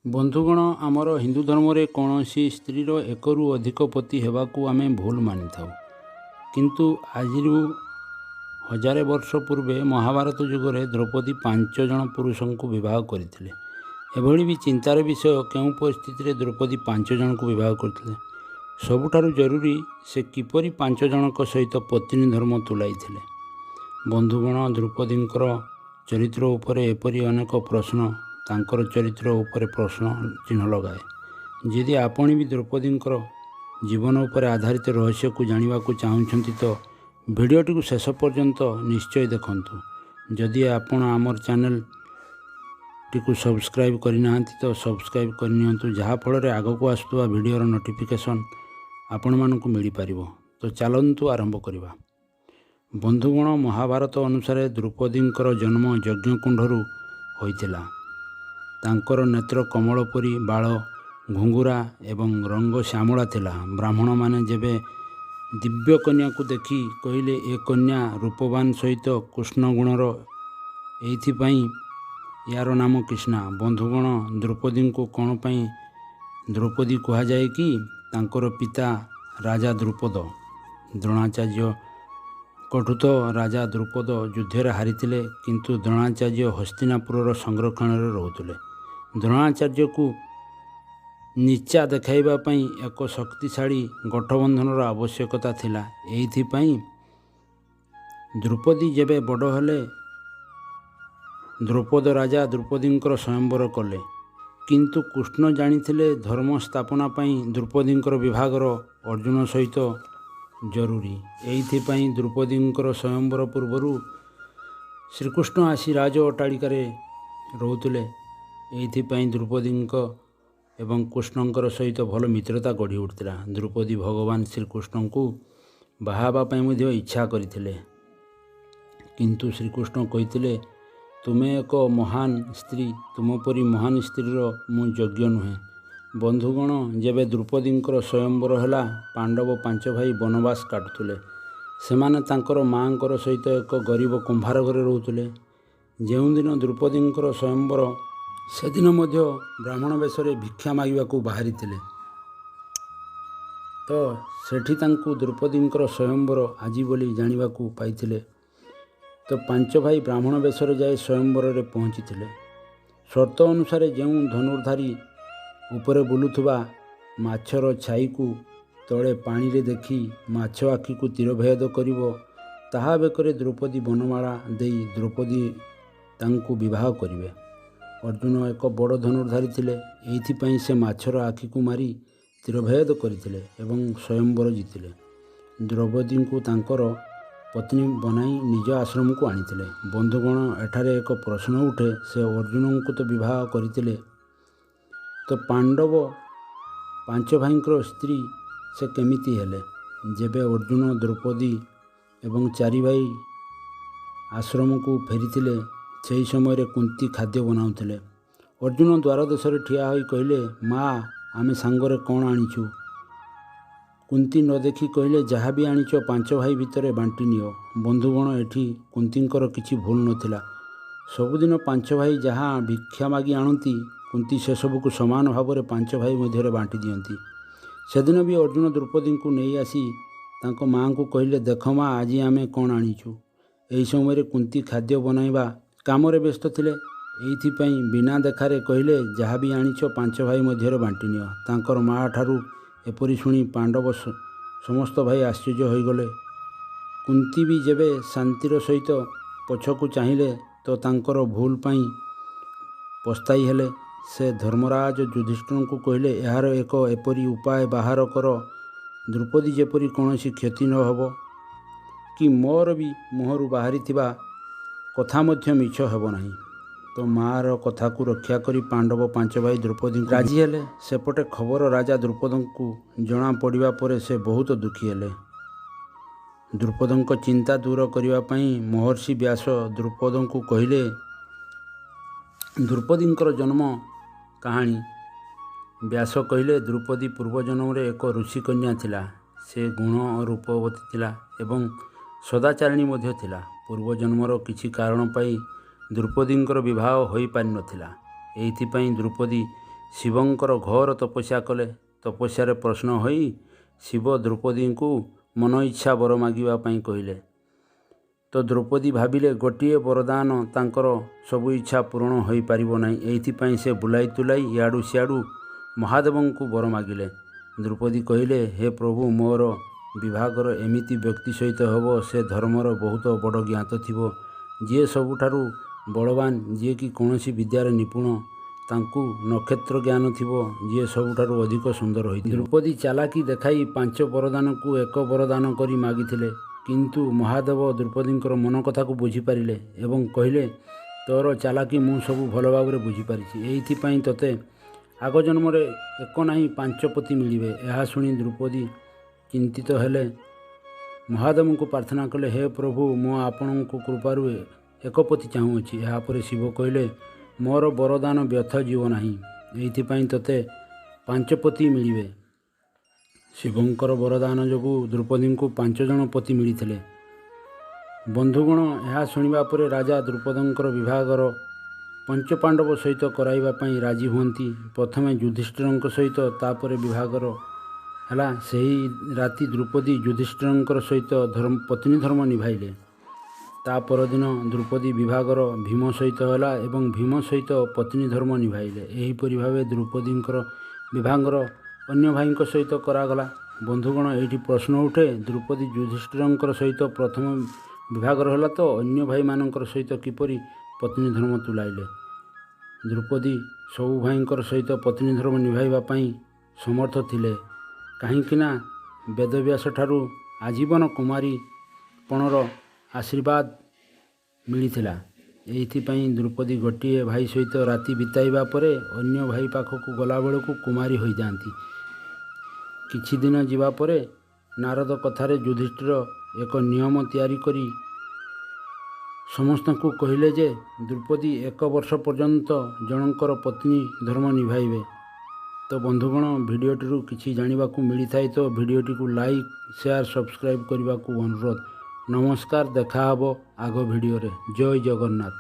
ବନ୍ଧୁଗଣ, ଆମର ହିନ୍ଦୁ ଧର୍ମରେ କୌଣସି ସ୍ତ୍ରୀର ଏକରୁ ଅଧିକ ପତି ହେବାକୁ ଆମେ ଭୁଲ ମାନିଥାଉ। କିନ୍ତୁ ଆଜିରୁ ହଜାରେ ବର୍ଷ ପୂର୍ବେ ମହାଭାରତ ଯୁଗରେ ଦ୍ରୌପଦୀ 5 ଜଣ ପୁରୁଷଙ୍କୁ ବିବାହ କରିଥିଲେ। ଏଭଳି ବି ଚିନ୍ତାର ବିଷୟ, କେଉଁ ପରିସ୍ଥିତିରେ ଦ୍ରୌପଦୀ 5 ଜଣଙ୍କୁ ବିବାହ କରିଥିଲେ? ସବୁଠାରୁ ଜରୁରୀ, ସେ କିପରି 5 ଜଣଙ୍କ ସହିତ ପତ୍ନୀ ଧର୍ମ ତୁଲାଇଥିଲେ? ବନ୍ଧୁଗଣ, ଦ୍ରୌପଦୀଙ୍କର ଚରିତ୍ର ଉପରେ ଏପରି ଅନେକ ପ୍ରଶ୍ନ ତାଙ୍କର ଚରିତ୍ର ଉପରେ ପ୍ରଶ୍ନ ଚିହ୍ନ ଲଗାଏ। ଯଦି ଆପଣ ବି ଦ୍ରୌପଦୀଙ୍କର ଜୀବନ ଉପରେ ଆଧାରିତ ରହସ୍ୟକୁ ଜାଣିବାକୁ ଚାହୁଁଛନ୍ତି ତ ଭିଡ଼ିଓଟିକୁ ଶେଷ ପର୍ଯ୍ୟନ୍ତ ନିଶ୍ଚୟ ଦେଖନ୍ତୁ। ଯଦି ଆପଣ ଆମର ଚ୍ୟାନେଲଟିକୁ ସବସ୍କ୍ରାଇବ୍ କରିନାହାନ୍ତି ତ ସବସ୍କ୍ରାଇବ୍ କରିନିଅନ୍ତୁ, ଯାହାଫଳରେ ଆଗକୁ ଆସୁଥିବା ଭିଡ଼ିଓର ନୋଟିଫିକେସନ୍ ଆପଣମାନଙ୍କୁ ମିଳିପାରିବ। ତ ଚାଲନ୍ତୁ ଆରମ୍ଭ କରିବା। ବନ୍ଧୁଗଣ, ମହାଭାରତ ଅନୁସାରେ ଦ୍ରୌପଦୀଙ୍କର ଜନ୍ମ ଯଜ୍ଞକୁଣ୍ଡରୁ ହୋଇଥିଲା। ତାଙ୍କର ନେତ୍ର କମଳ ପରି, ବାଳ ଘୁଙ୍ଗୁରା ଏବଂ ରଙ୍ଗ ଶ୍ୟାମଳା ଥିଲା। ବ୍ରାହ୍ମଣମାନେ ଯେବେ ଦିବ୍ୟ କନ୍ୟାକୁ ଦେଖି କହିଲେ, ଏ କନ୍ୟା ରୂପବାନ ସହିତ କୃଷ୍ଣ ଗୁଣର, ଏଇଥିପାଇଁ ୟାର ନାମ କୃଷ୍ଣା। ବନ୍ଧୁଗଣ, ଦ୍ରୌପଦୀଙ୍କୁ କ'ଣ ପାଇଁ ଦ୍ରୌପଦୀ କୁହାଯାଏ କି? ତାଙ୍କର ପିତା ରାଜା ଦ୍ରୁପଦ। ଦ୍ରୋଣାଚାର୍ଯ୍ୟଙ୍କଠୁ ତ ରାଜା ଦ୍ରୁପଦ ଯୁଦ୍ଧରେ ହାରିଥିଲେ, କିନ୍ତୁ ଦ୍ରୋଣାଚାର୍ଯ୍ୟ ହସ୍ତିନାପୁରର ସଂରକ୍ଷଣରେ ରହୁଥିଲେ। ଦ୍ରୋଣାଚାର୍ଯ୍ୟକୁ ନିଚା ଦେଖାଇବା ପାଇଁ ଏକ ଶକ୍ତିଶାଳୀ ଗଠବନ୍ଧନର ଆବଶ୍ୟକତା ଥିଲା। ଏଇଥିପାଇଁ ଦ୍ରୌପଦୀ ଯେବେ ବଡ଼ ହେଲେ, ଦ୍ରୌପଦ ରାଜା ଦ୍ରୌପଦୀଙ୍କର ସ୍ୱୟଂବର କଲେ। କିନ୍ତୁ କୃଷ୍ଣ ଜାଣିଥିଲେ ଧର୍ମ ସ୍ଥାପନା ପାଇଁ ଦ୍ରୌପଦୀଙ୍କର ବିବାହର ଅର୍ଜୁନ ସହିତ ଜରୁରୀ। ଏଇଥିପାଇଁ ଦ୍ରୌପଦୀଙ୍କର ସ୍ୱୟଂବର ପୂର୍ବରୁ ଶ୍ରୀକୃଷ୍ଣ ଆସି ରାଜ ଅଟ୍ଟାଳିକାରେ ରହୁଥିଲେ। ଏଇଥିପାଇଁ ଦ୍ରୌପଦୀଙ୍କ ଏବଂ କୃଷ୍ଣଙ୍କର ସହିତ ଭଲ ମିତ୍ରତା ଗଢ଼ି ଉଠିଥିଲା। ଦ୍ରୌପଦୀ ଭଗବାନ ଶ୍ରୀକୃଷ୍ଣଙ୍କୁ ବାହା ହେବା ପାଇଁ ମଧ୍ୟ ଇଚ୍ଛା କରିଥିଲେ, କିନ୍ତୁ ଶ୍ରୀକୃଷ୍ଣ କହିଥିଲେ, ତୁମେ ଏକ ମହାନ ସ୍ତ୍ରୀ, ତୁମ ପରି ମହାନ ସ୍ତ୍ରୀର ମୁଁ ଯୋଗ୍ୟ ନୁହେଁ। ବନ୍ଧୁଗଣ, ଯେବେ ଦ୍ରୌପଦୀଙ୍କର ସ୍ୱୟଂବର ହେଲା, ପାଣ୍ଡବ 5 ଭାଇ ବନବାସ କାଟୁଥିଲେ। ସେମାନେ ତାଙ୍କର ମାଆଙ୍କର ସହିତ ଏକ ଗରିବ କୁମ୍ଭାର ଘରେ ରହୁଥିଲେ। ଯେଉଁଦିନ ଦ୍ରୌପଦୀଙ୍କର ସ୍ୱୟଂବର, ସେଦିନ ମଧ୍ୟ ବ୍ରାହ୍ମଣ ବେଶରେ ଭିକ୍ଷା ମାଗିବାକୁ ବାହାରିଥିଲେ। ତ ସେଠି ତାଙ୍କୁ ଦ୍ରୌପଦୀଙ୍କର ସ୍ୱୟଂବର ଆଜି ବୋଲି ଜାଣିବାକୁ ପାଇଥିଲେ। ତ 5 ଭାଇ ବ୍ରାହ୍ମଣ ବେଶରେ ଯାଇ ସ୍ୱୟଂବରରେ ପହଞ୍ଚିଥିଲେ। ସର୍ତ୍ତ ଅନୁସାରେ ଯେଉଁ ଧନୁର୍ଧାରୀ ଉପରେ ବୁଲୁଥିବା ମାଛର ଛାଇକୁ ତଳେ ପାଣିରେ ଦେଖି ମାଛ ଆଖିକୁ ତୀରଭେଦ କରିବ, ତାହା ବେକରେ ଦ୍ରୌପଦୀ ବନମାଳା ଦେଇ ଦ୍ରୌପଦୀ ତାଙ୍କୁ ବିବାହ କରିବେ। ଅର୍ଜୁନ ଏକ ବଡ଼ ଧନୁର୍ଧାରୀ ଥିଲେ। ଏଇଥିପାଇଁ ସେ ମାଛର ଆଖିକୁ ମାରି ତୀରଭେଦ କରିଥିଲେ ଏବଂ ସ୍ୱୟଂବର ଜିତିଲେ। ଦ୍ରୌପଦୀଙ୍କୁ ତାଙ୍କର ପତ୍ନୀ ବନାଇ ନିଜ ଆଶ୍ରମକୁ ଆଣିଥିଲେ। ବନ୍ଧୁଗଣ, ଏଠାରେ ଏକ ପ୍ରଶ୍ନ ଉଠେ, ସେ ଅର୍ଜୁନଙ୍କୁ ତ ବିବାହ କରିଥିଲେ, ତ ପାଣ୍ଡବ 5 ଭାଇଙ୍କର ସ୍ତ୍ରୀ ସେ କେମିତି ହେଲେ? ଯେବେ ଅର୍ଜୁନ, ଦ୍ରୌପଦୀ ଏବଂ 4 ଭାଇ ଆଶ୍ରମକୁ ଫେରିଥିଲେ, ସେହି ସମୟରେ କୁନ୍ତି ଖାଦ୍ୟ ବନାଉଥିଲେ। ଅର୍ଜୁନ ଦ୍ୱାରଦେଶରେ ଠିଆ ହୋଇ କହିଲେ, ମା, ଆମେ ସାଙ୍ଗରେ କ'ଣ ଆଣିଛୁ? କୁନ୍ତି ନ ଦେଖି କହିଲେ, ଯାହା ବି ଆଣିଛ 5 ଭାଇ ଭିତରେ ବାଣ୍ଟି ନିଅ। ବନ୍ଧୁଗଣ, ଏଠି କୁନ୍ତିଙ୍କର କିଛି ଭୁଲ ନଥିଲା। ସବୁଦିନ 5 ଭାଇ ଯାହା ଭିକ୍ଷା ମାଗି ଆଣନ୍ତି, କୁନ୍ତି ସେସବୁକୁ ସମାନ ଭାବରେ 5 ଭାଇ ମଧ୍ୟରେ ବାଣ୍ଟି ଦିଅନ୍ତି। ସେଦିନ ବି ଅର୍ଜୁନ ଦ୍ରୌପଦୀଙ୍କୁ ନେଇ ଆସି ତାଙ୍କ ମାଆଙ୍କୁ କହିଲେ, ଦେଖ ମା, ଆଜି ଆମେ କ'ଣ ଆଣିଛୁ। ଏହି ସମୟରେ କୁନ୍ତି ଖାଦ୍ୟ ବନାଇବା କାମରେ ବ୍ୟସ୍ତ ଥିଲେ। ଏଇଥିପାଇଁ ବିନା ଦେଖାରେ କହିଲେ, ଯାହା ବି ଆଣିଛ 5 ଭାଇ ମଧ୍ୟରେ ବାଣ୍ଟି ନିଅ। ତାଙ୍କର ମା ଠାରୁ ଏପରି ଶୁଣି ପାଣ୍ଡବ ସମସ୍ତ ଭାଇ ଆଶ୍ଚର୍ଯ୍ୟ ହୋଇଗଲେ। କୁନ୍ତି ବି ଯେବେ ଶାନ୍ତିର ସହିତ ପଛକୁ ଚାହିଁଲେ ତ ତାଙ୍କର ଭୁଲ ପାଇଁ ପସ୍ତାଇ ହେଲେ। ସେ ଧର୍ମରାଜ ଯୁଧିଷ୍ଠିରଙ୍କୁ କହିଲେ, ଏହାର ଏକ ଏପରି ଉପାୟ ବାହାର କର, ଦ୍ରୌପଦୀ ଯେପରି କୌଣସି କ୍ଷତି ନ ହେବ କି ମୋର ବି ମୁହଁରୁ ବାହାରିଥିବା କଥା ମଧ୍ୟ ମିଛ ହେବ ନାହିଁ। ତ ମାଆର କଥାକୁ ରକ୍ଷା କରି ପାଣ୍ଡବ 5 ଭାଇ ଦ୍ରୌପଦୀଙ୍କୁ ରାଜି ହେଲେ। ସେପଟେ ଖବର ରାଜା ଦ୍ରୁପଦଙ୍କୁ ଜଣା ପଡ଼ିବା ପରେ ସେ ବହୁତ ଦୁଃଖୀ ହେଲେ। ଦ୍ରୁପଦଙ୍କ ଚିନ୍ତା ଦୂର କରିବା ପାଇଁ ମହର୍ଷି ବ୍ୟାସ ଦ୍ରୁପଦଙ୍କୁ କହିଲେ ଦ୍ରୌପଦୀଙ୍କର ଜନ୍ମ କାହାଣୀ। ବ୍ୟାସ କହିଲେ, ଦ୍ରୌପଦୀ ପୂର୍ବଜନ୍ମରେ ଏକ ଋଷିକନ୍ୟା ଥିଲା। ସେ ଗୁଣ ଓ ରୂପବତୀ ଥିଲା ଏବଂ ସଦାଚାରିଣୀ ମଧ୍ୟ ଥିଲା। ପୂର୍ବଜନ୍ମର କିଛି କାରଣ ପାଇଁ ଦ୍ରୌପଦୀଙ୍କର ବିବାହ ହୋଇପାରିନଥିଲା। ଏଇଥିପାଇଁ ଦ୍ରୌପଦୀ ଶିବଙ୍କର ଘୋର ତପସ୍ୟା କଲେ। ତପସ୍ୟାରେ ପ୍ରସନ୍ନ ହୋଇ ଶିବ ଦ୍ରୌପଦୀଙ୍କୁ ମନ ଇଚ୍ଛା ବର ମାଗିବା ପାଇଁ କହିଲେ। ତ ଦ୍ରୌପଦୀ ଭାବିଲେ ଗୋଟିଏ ବରଦାନ ତାଙ୍କର ସବୁ ଇଚ୍ଛା ପୂରଣ ହୋଇପାରିବ ନାହିଁ। ଏଇଥିପାଇଁ ସେ ବୁଲାଇ ତୁଲାଇ ଇଆଡ଼ୁ ସିଆଡ଼ୁ ମହାଦେବଙ୍କୁ ବର ମାଗିଲେ। ଦ୍ରୌପଦୀ କହିଲେ, ହେ ପ୍ରଭୁ, ମୋର ବିବାହଘର ଏମିତି ବ୍ୟକ୍ତି ସହିତ ହେବ, ସେ ଧର୍ମର ବହୁତ ବଡ଼ ଜ୍ଞାତ ଥିବ, ଯିଏ ସବୁଠାରୁ ବଳବାନ, ଯିଏକି କୌଣସି ବିଦ୍ୟାରେ ନିପୁଣ, ତାଙ୍କୁ ନକ୍ଷତ୍ର ଜ୍ଞାନ ଥିବ, ଯିଏ ସବୁଠାରୁ ଅଧିକ ସୁନ୍ଦର ହୋଇଥିବ। ଦ୍ରୌପଦୀ ଚାଲାକି ଦେଖାଇ 5 ବରଦାନକୁ ଏକ ବରଦାନ କରି ମାଗିଥିଲେ। କିନ୍ତୁ ମହାଦେବ ଦ୍ରୌପଦୀଙ୍କର ମନ କଥାକୁ ବୁଝିପାରିଲେ ଏବଂ କହିଲେ, ତୋର ଚାଲାକି ମୁଁ ସବୁ ଭଲ ଭାବରେ ବୁଝିପାରିଛି। ଏଇଥିପାଇଁ ତୋତେ ଆଗ ଜନ୍ମରେ ଏକ ନାହିଁ 5 ପତି ମିଳିବେ। ଏହା ଶୁଣି ଦ୍ରୌପଦୀ ଚିନ୍ତିତ ହେଲେ। ମହାଦେବଙ୍କୁ ପ୍ରାର୍ଥନା କଲେ, ହେ ପ୍ରଭୁ, ମୁଁ ଆପଣଙ୍କ କୃପାରୁ ଏକ ପତି ଚାହୁଁଅଛି। ଏହାପରେ ଶିବ କହିଲେ, ମୋର ବରଦାନ ବ୍ୟର୍ଥ ଯିବ ନାହିଁ, ଏଇଥିପାଇଁ ତୋତେ 5 ପତି ମିଳିବେ। ଶିବଙ୍କର ବରଦାନ ଯୋଗୁଁ ଦ୍ରୌପଦୀଙ୍କୁ 5 ଜଣ ପତି ମିଳିଥିଲେ। ବନ୍ଧୁଗଣ, ଏହା ଶୁଣିବା ପରେ ରାଜା ଦ୍ରୌପଦଙ୍କର ବିବାହଘର ପଞ୍ଚପାଣ୍ଡବ ସହିତ କରାଇବା ପାଇଁ ରାଜି ହୁଅନ୍ତି। ପ୍ରଥମେ ଯୁଧିଷ୍ଠିରଙ୍କ ସହିତ, ତାପରେ ବିବାହଘର ହେଲା। ସେହି ରାତି ଦ୍ରୌପଦୀ ଯୁଧିଷ୍ଠିରଙ୍କର ସହିତ ପତ୍ନୀ ଧର୍ମ ନିଭାଇଲେ। ତା ପରଦିନ ଦ୍ରୌପଦୀ ବିବାହଘର ଭୀମ ସହିତ ହେଲା ଏବଂ ଭୀମ ସହିତ ପତ୍ନୀ ଧର୍ମ ନିଭାଇଲେ। ଏହିପରି ଭାବେ ଦ୍ରୌପଦୀଙ୍କର ବିବାହଘର ଅନ୍ୟ ଭାଇଙ୍କ ସହିତ କରାଗଲା। ବନ୍ଧୁଗଣ, ଏଇଠି ପ୍ରଶ୍ନ ଉଠେ, ଦ୍ରୌପଦୀ ଯୁଧିଷ୍ଠିରଙ୍କର ସହିତ ପ୍ରଥମ ବିବାହଘର ହେଲା ତ ଅନ୍ୟ ଭାଇମାନଙ୍କର ସହିତ କିପରି ପତ୍ନୀ ଧର୍ମ ତୁଲାଇଲେ? ଦ୍ରୌପଦୀ ସବୁ ଭାଇଙ୍କର ସହିତ ପତ୍ନୀ ଧର୍ମ ନିଭାଇବା ପାଇଁ ସମର୍ଥ ଥିଲେ, କାହିଁକିନା ବେଦବ୍ୟାସ ଠାରୁ ଆଜୀବନ କୁମାରୀ ପଣର ଆଶୀର୍ବାଦ ମିଳିଥିଲା। ଏଇଥିପାଇଁ ଦ୍ରୌପଦୀ ଗୋଟିଏ ଭାଇ ସହିତ ରାତି ବିତାଇବା ପରେ ଅନ୍ୟ ଭାଇ ପାଖକୁ ଗଲାବେଳକୁ କୁମାରୀ ହୋଇଯାଆନ୍ତି। କିଛି ଦିନ ଯିବା ପରେ ନାରଦ କଥାରେ ଯୁଧିଷ୍ଠିର ଏକ ନିୟମ ତିଆରି କରି ସମସ୍ତଙ୍କୁ କହିଲେ ଯେ ଦ୍ରୌପଦୀ 1 ବର୍ଷ ପର୍ଯ୍ୟନ୍ତ ଜଣଙ୍କର ପତ୍ନୀ ଧର୍ମ ନିଭାଇବେ। ତ ବନ୍ଧୁଗଣ, ଭିଡ଼ିଓଟିରୁ କିଛି ଜାଣିବାକୁ ମିଳିଥାଏ ତ ଭିଡ଼ିଓଟିକୁ ଲାଇକ୍, ସେୟାର, ସବସ୍କ୍ରାଇବ୍ କରିବାକୁ ଅନୁରୋଧ। ନମସ୍କାର, ଦେଖା ହେବ ଆଗ ଭିଡ଼ିଓରେ। ଜୟ ଜଗନ୍ନାଥ।